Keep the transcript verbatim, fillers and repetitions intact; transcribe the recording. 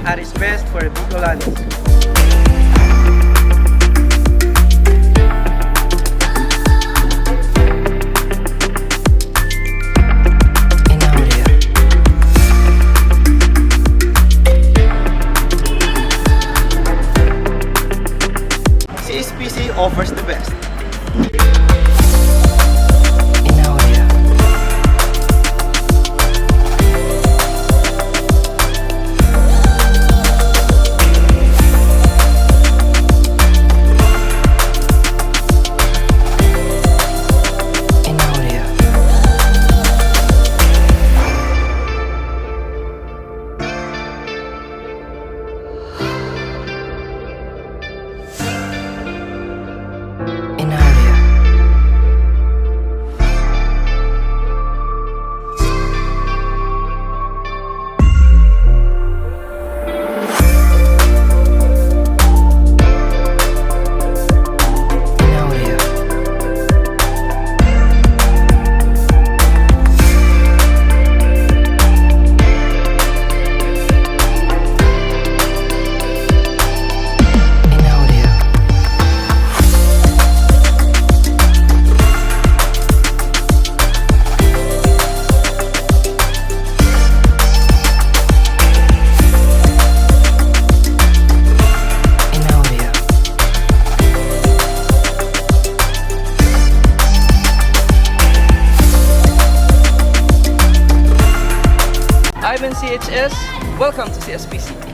at its best for Bicolanos. In audio. C S P C offers the best. In audio. In audio. In audio. In audio. In audio. In audio. Ivan C H S, welcome to C S P C.